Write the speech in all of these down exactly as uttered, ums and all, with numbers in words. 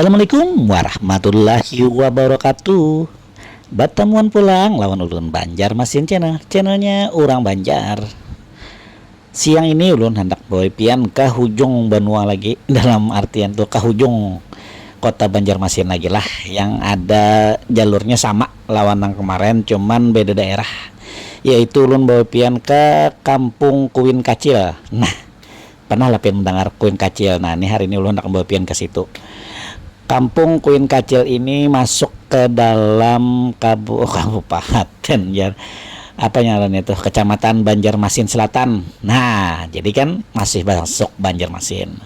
Assalamualaikum warahmatullahi wabarakatuh. Batamuan pulang lawan ulun Banjarmasin Channel, channelnya urang Banjar. Siang ini ulun handak bawa pian ka hujung banua lagi, dalam artian tu ka hujung kota Banjarmasin lagi lah, yang ada jalurnya sama lawan nang kemarin, cuman beda daerah, yaitu ulun bawa pian ka Kampung Kuin Kacil. Nah, pernah lah pian mendengar Kuin Kacil? Nah, ini hari ini ulun akan bawa pian ke situ. Kampung Kuin Kacil ini masuk ke dalam kabu oh, kabupaten, jar. Apa ngarannya tuh? Kecamatan Banjarmasin Selatan. Nah, jadi kan masih masuk Banjarmasin.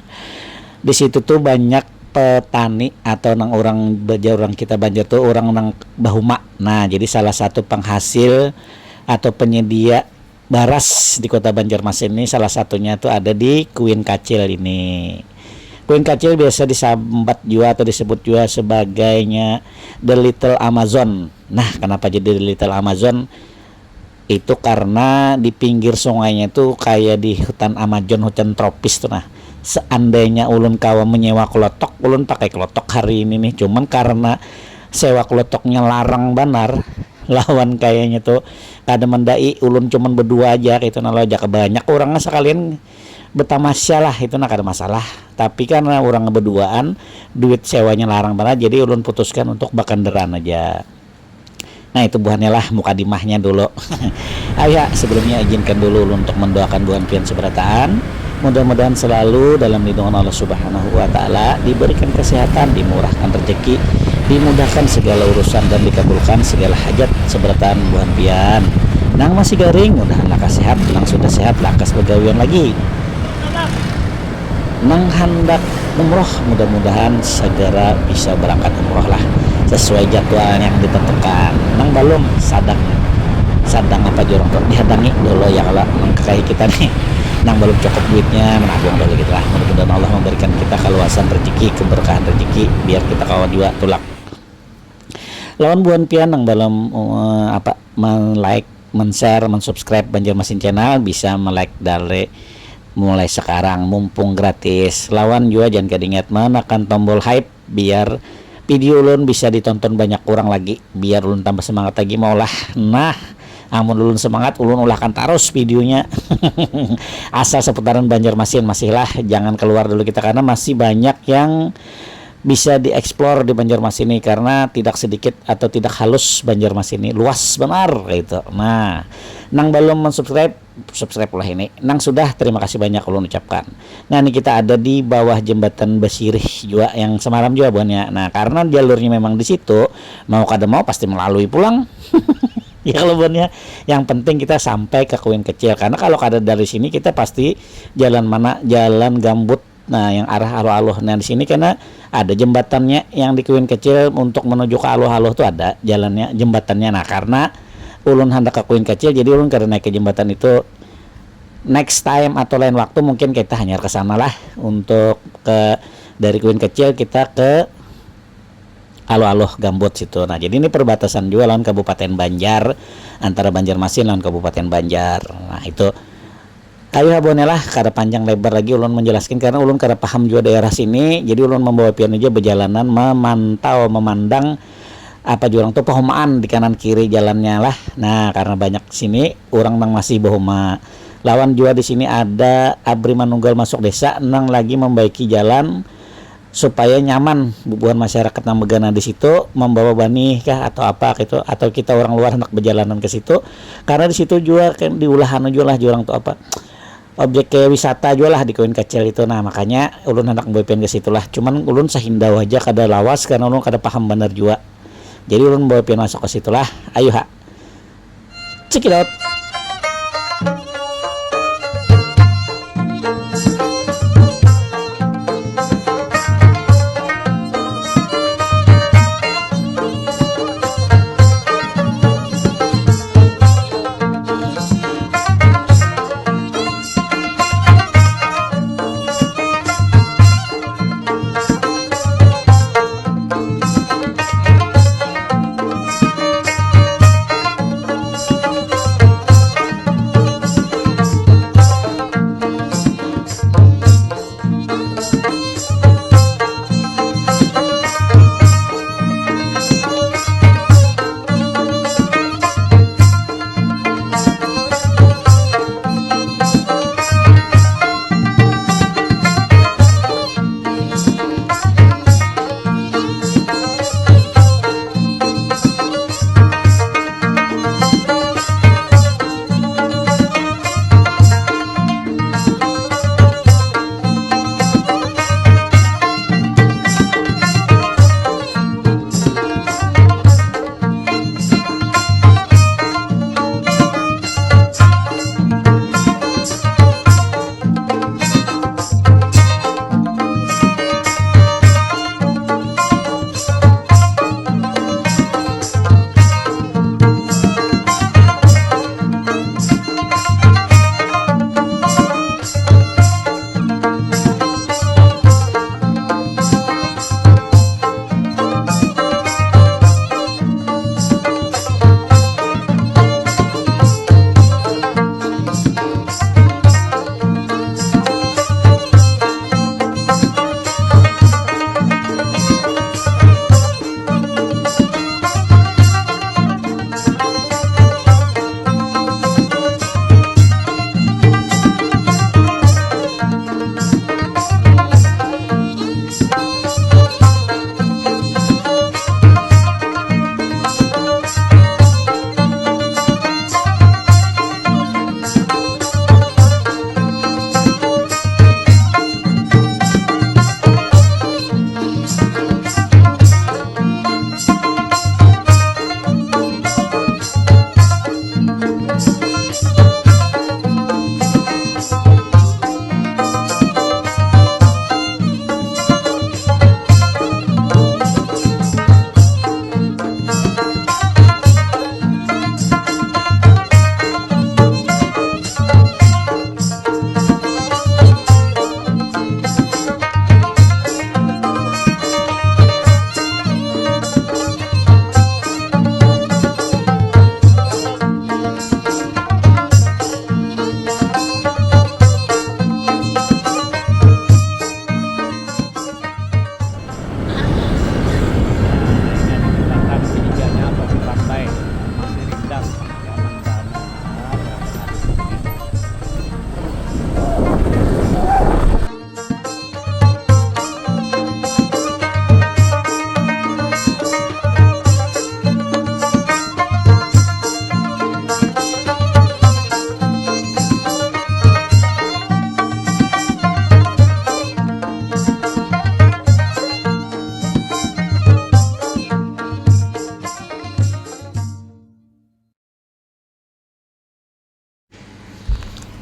Di situ tuh banyak petani atau nang orang, baja orang kita Banjar tuh orang nang bahuma. Nah, jadi salah satu penghasil atau penyedia baras di kota Banjarmasin ini salah satunya tuh ada di Kuin Kacil ini. Kuin Kacil biasa disambat juga atau disebut juga sebagainya The Little Amazon. Nah, kenapa jadi The Little Amazon? Itu karena di pinggir sungainya itu kayak di hutan Amazon, hutan tropis tuh. Nah, seandainya ulun kawa menyewa kelotok, ulun pakai kelotok hari ini nih. Cuman karena sewa kelotoknya larang banar, lawan kayaknya tuh kada mendai, ulun cuman berdua aja gitu. Nah, lo aja banyak orangnya, sekalian bertamasya lah itu, nah kada masalah. Tapi karena orang berduaan, duit sewanya larang banar, jadi ulun putuskan untuk bakandaran aja. Nah, itu buhannya lah mukadimahnya dulu. Ayo, sebelumnya izinkan dulu ulun untuk mendoakan buhan pian seberataan. Mudah-mudahan selalu dalam lindungan Allah Subhanahu wa Ta'ala, diberikan kesehatan, dimurahkan rezeki, dimudahkan segala urusan, dan dikabulkan segala hajat seberataan buhan pian. Nang masih garing, mudahan lakas sehat, nang sudah sehat, lakas begawian lagi. Nang handak umroh, mudah-mudahan segera bisa berangkat umroh lah sesuai jadwal yang ditentukan. Nang balum, sadang, sadang apa jurung tuh, dihadangi dulu ya kalau nang kakahi kita nih. Nang balum cukup duitnya, menabung dulu gitu lah. Mudah-mudahan Allah memberikan kita kaluasan rezeki, keberkahan rezeki, biar kita kawa jua tulak. Lawan buhan pian nang balum, eh, apa, men-like, men-share, men-subscribe Banjarmasin Channel, bisa me-like dari mulai sekarang, mumpung gratis. Lawan jua jangan kada ingat menekan tombol hype biar video ulun bisa ditonton banyak orang lagi, biar ulun tambah semangat lagi maulah. Nah, amun ulun semangat, ulun ulahkan tarus videonya. Asal seputaran Banjarmasin masih lah, jangan keluar dulu kita karena masih banyak yang bisa dieksplor di Banjarmasin ini, karena tidak sedikit atau tidak halus Banjarmasin ini, luas benar gitu. Nah, nang belum mensubscribe, subscribe lah ini. Nang sudah, terima kasih banyak ulun ucapkan. Nah, ini kita ada di bawah jembatan Basirih juga, yang semalam juga buhannya. Nah, karena jalurnya memang di situ, mau kada mau pasti melalui pulang. Ya kalau buhannya, yang penting kita sampai ke Kuin Kecil, karena kalau kada dari sini kita pasti jalan mana, jalan gambut. Nah, yang arah aluh-aluh. Nah, di sini karena ada jembatannya yang di Kuin Kecil untuk menuju ke aluh-aluh tuh ada jalannya, jembatannya. Nah, karena ulun handak ke Kuin Kecil, jadi ulun kada naik ke jembatan itu. Next time atau lain waktu mungkin kita hanyar ke sana lah untuk ke, dari Kuin Kecil kita ke aluh-aluh gambut situ. Nah, jadi ini perbatasan juga lawan Kabupaten Banjar, antara Banjarmasin lawan Kabupaten Banjar. Nah, itu. Ayo, abonnya lah, kada panjang lebar lagi ulun menjelaskan karena ulun kada paham juga daerah sini. Jadi ulun membawa pian aja berjalanan memantau, memandang apa jurang tuh, pehomaan di kanan kiri jalannya lah. Nah, karena banyak sini orang nang masih bahuma. Lawan jua di sini ada abri manunggal masuk desa nang lagi membaiki jalan supaya nyaman bubuhan masyarakat nang begana di situ membawa banih kah atau apa gitu, atau kita orang luar hendak berjalanan ke situ, karena di situ juga kan diulah anu juga lah jurang tuh apa, objek kayak wisata juga lah di Koin Kecil itu. Nah, makanya ulun hendak membawa pian ke situ lah, cuman ulun sahindau aja kada lawas karena ulun kada paham benar juga, jadi ulun membawa pian masuk ke situ lah. Ayo ha. Check it out.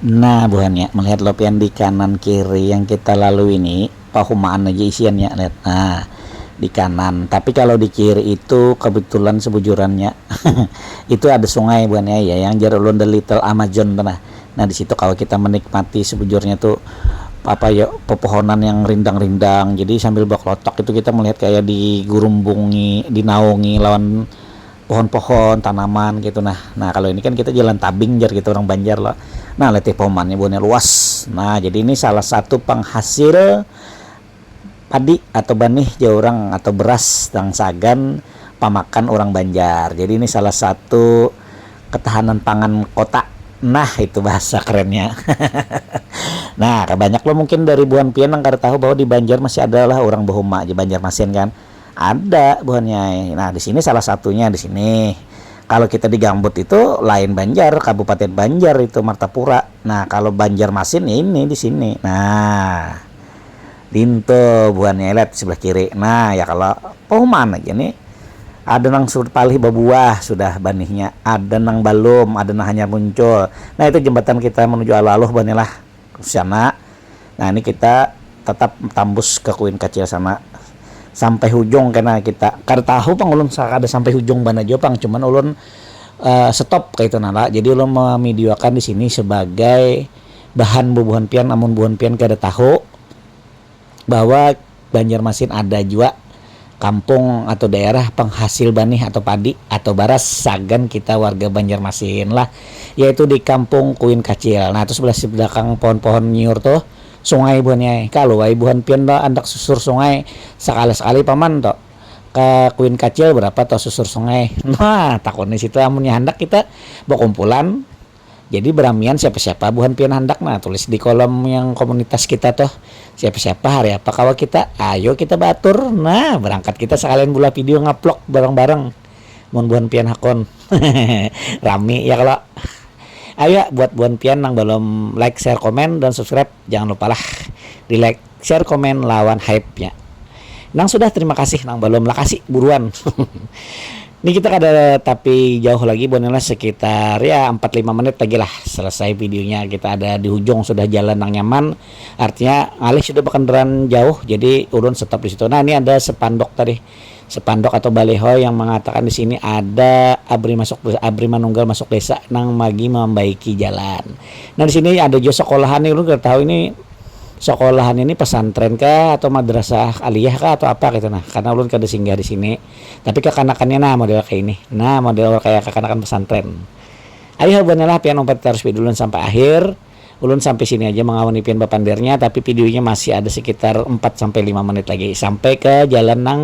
Nah, buhannya melihat lopian di kanan kiri yang kita lalui ini, pahumaan aja isiannya, lihat. Nah, di kanan. Tapi kalau di kiri itu kebetulan sebujurannya itu ada sungai, buhannya ya, yang jar ulun the little Amazon tuh, nah. Nah, di situ kalau kita menikmati sebujurnya tuh apa ya, pepohonan yang rindang-rindang. Jadi sambil berkelotok itu kita melihat kayak digurumbungi, dinaungi lawan pohon-pohon, tanaman gitu. Nah, nah kalau ini kan kita jalan tabing jar gitu orang Banjar loh. Nah, letih pomannya buahnya luas. Nah, jadi ini salah satu penghasil padi atau banih jauh orang atau beras tang sagan pamakan orang Banjar. Jadi ini salah satu ketahanan pangan kota. Nah, itu bahasa kerennya. Nah, banyak lo mungkin dari buhan pian yang kada tahu bahwa di Banjar masih ada lah orang bahuma di Banjarmasin kan. Ada buhannya. Nah, di sini salah satunya di sini. Kalau kita di Gambut itu lain Banjar, Kabupaten Banjar itu Martapura. Nah, kalau Banjarmasin ya ini di sini. Nah, dinto buhannya lihat sebelah kiri. Nah, ya kalau pahumaan aja nih. Ada nang sudah palih babuah sudah banihnya, ada nang balum, ada nang hanya muncul. Nah, itu jembatan kita menuju aluh-aluh buhannya lah. Sana. Nah, ini kita tetap tambus ke Kuin Kacil sana. Sampai hujung kena kita. Kada tahu pang ulun kada sampai hujung bana jua pang, cuman ulun uh, stop kayak itu nala. Jadi ulun memidioakan di sini sebagai bahan bubuhan pian, amun bubuhan pian kada tahu bahwa Banjarmasin ada jua kampung atau daerah penghasil banih atau padi atau baras sagan kita warga Banjarmasin lah, yaitu di Kampung Kuin Kacil. Nah, terus belah belakang pohon-pohon nyiur tuh sungai buhannya. Kalau wai buhan pian lah andak susur sungai sekali-sekali paman tuh ke Kuin Kacil berapa tuh susur sungai. Nah, takutnya situ amunnya hendak kita berkumpulan jadi beramian siapa-siapa buhan pian handak nah tulis di kolom yang komunitas kita tuh siapa-siapa hari apa kawa kita ayo kita batur nah berangkat kita sekalian bulah video ngaplok bareng-bareng mun buhan pian hakun rami ya kalau ayo buat buhan pian nang belum like share komen dan subscribe jangan lupalah di like share komen lawan hype nya nang sudah terima kasih nang belum lakasi buruan Ini kita kada tapi jauh lagi buhannya lah sekitar ya empat lima menit lagi lah selesai videonya kita ada di hujung sudah jalan yang nyaman artinya ngalih sudah berkendaraan jauh jadi ulun stop di situ nah ini ada sepandok tadi sepandok atau baliho yang mengatakan di sini ada abri masuk abri manunggal masuk desa nang magi membaiki jalan nah di sini ada juga sekolahan nih ulun kada tahu ini sekolahan ini pesantren kah atau madrasah aliyah kah atau apa gitu nah karena ulun kada singgah di sini tapi kekanakannya nah model kayak ini nah model kayak kekanakan pesantren ayo buhannya lah pian umpat terus video ulun sampai akhir ulun sampai sini aja mengawani pian bapandirnya tapi videonya masih ada sekitar empat sampai lima menit lagi sampai ke jalan nang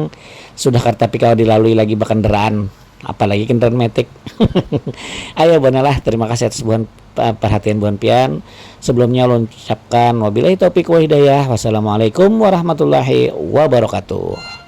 sudah kada tapi kawa dilalui lagi berkendaraan apalagi kendaraan metik ayo buhannya lah terima kasih atas buhan perhatian buhan pian sebelumnya ulun ucapkan wabillahi taufiq wal hidayah wassalamualaikum warahmatullahi wabarakatuh